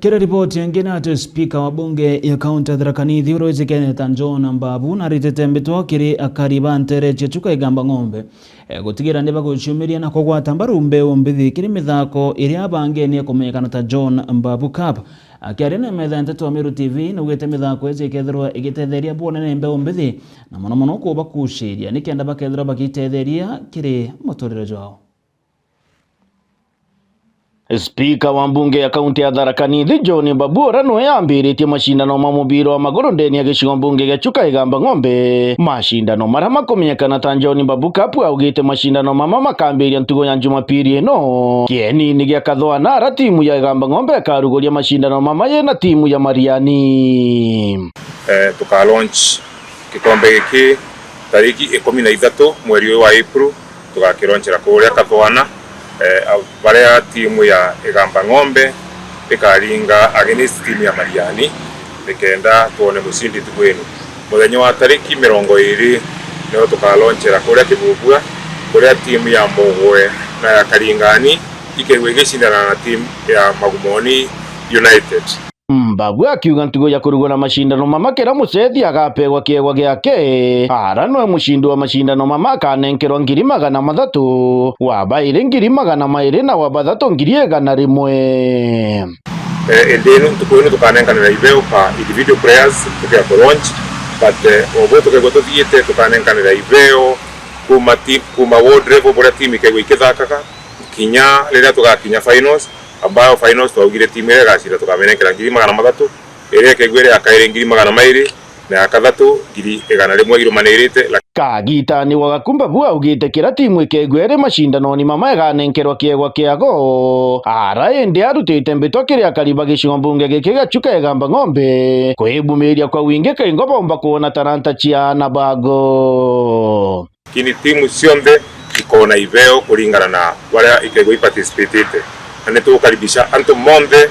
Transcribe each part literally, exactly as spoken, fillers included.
Kiri ripoti ingi ni ati spika wa bunge ya kaunti ya Tharaka Nithi uria wijikene ta John Mbabu naritite mbitwa kiri akari ba ntere cia Chuka Igamba Ng'ombe, eh, gutigira ni baguciumiria na kugwata mbaru mbeu mbithi kiri mithako iria abangene ikumenyekana ta John Mbabu Cup. Akiaria na metha ya nteto ya Meru T V, naugite mithako iji ikethirwa igitetheria bwonene mbeu mbithi, na mono mono kubakuciria nikenda bakethirwa bagitetheria kiri muturire jwao. Spika wa mbunge ya kaunti ya Tharaka Nithi, John Mbabu, uria niwe ambiritie macindano ma mubira wa maguru ndene ya gicigo mbunge gia Chuka Igamba Ng'ombe. Macindano maria makumenyekana ta John Mbabu Cup, augite macindano mama makambiria ntugo ya Jumapili ino kienini gia Kathwana, aria timu ya Igamba Ng'ombe ikaruguria macindano mama yina timu ya Mariani. Eh, tuka launch gikombe giki tariki ikumi na ithatu mweri uyu wa April, tugakironchera kuria Kathwana, eh, a-, baria timu ya Igamba Ng'ombe ikaringa against timu ya Mariani, nikenda twone mucindi ntuku ino. Muthenya wa tariki mirongo iri nio tukaronchera kuria Kibubua, kuria timu ya Mugwe na ya Karingani ikaigua igicindana na timu ya Magumoni United. Mbabu akiuga ntugo ya kurugura macindano mama, kira mucethi agapegwa kiegwa giake. Ara niwe mucindi wa macindano mama akanenkerwa ngiri magana mathatu, wa bairi ngiri magana mairi, na wa bathatu ngiri igana rimwe. Eh, indi ino, ntuku ino tukanenkanira ibeo pa individual players tukia ku launch, but, eh, obo tukaigua tuthiite tukanenkanira ibeo kuma ti-, kuma ward level, buria timu ikaigua ikithakaga, kinya riria tugakinya finals, ambayo finals twaugire timu iria igacinda tukamenenkera ngiri magana mathatu, iria ikaigua iri ya kairi ngiri magana mairi, na ya kathatu ngiri igana rimwe irumanirite. Kagitani wa Gakumba bu augite kira timu ikaigua iri macindanoni mama iganenkerwa kiegwa kiago. Ara indi arutite mbitwa kiri akari ba gicigo mbunge giki gia Chuka Igamba Ng'ombe kwibumiria kwa wingi kaingo bomba kwona taranta cia ana bago. Lakini timu cionthe ikona ibeo kuringana na baria ikaigua iparticipatite. Na nitugukaribisha antu monthe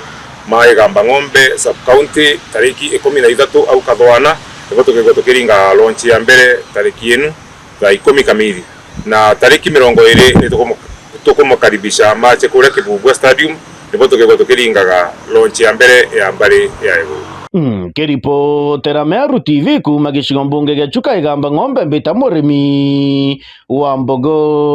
ma Igamba Ng'ombe sub county tariki ikumi na ithatu au Kathwana, nibo tukaigua tukiringa launch ya mbere tariki inu thaa ikumi kamili. Na tariki mirongo iri nitukumu-, tukumukaribisha mache kuria Kibubua Stadium, nibo tukaigua tukiringaga launch ya mbere ya mbari ya iguru. Nkiripotera Meru T V kuuma gicigo mbunge gia Chuka Igamba Ng'ombe, mbita Murimi wa Mbogo.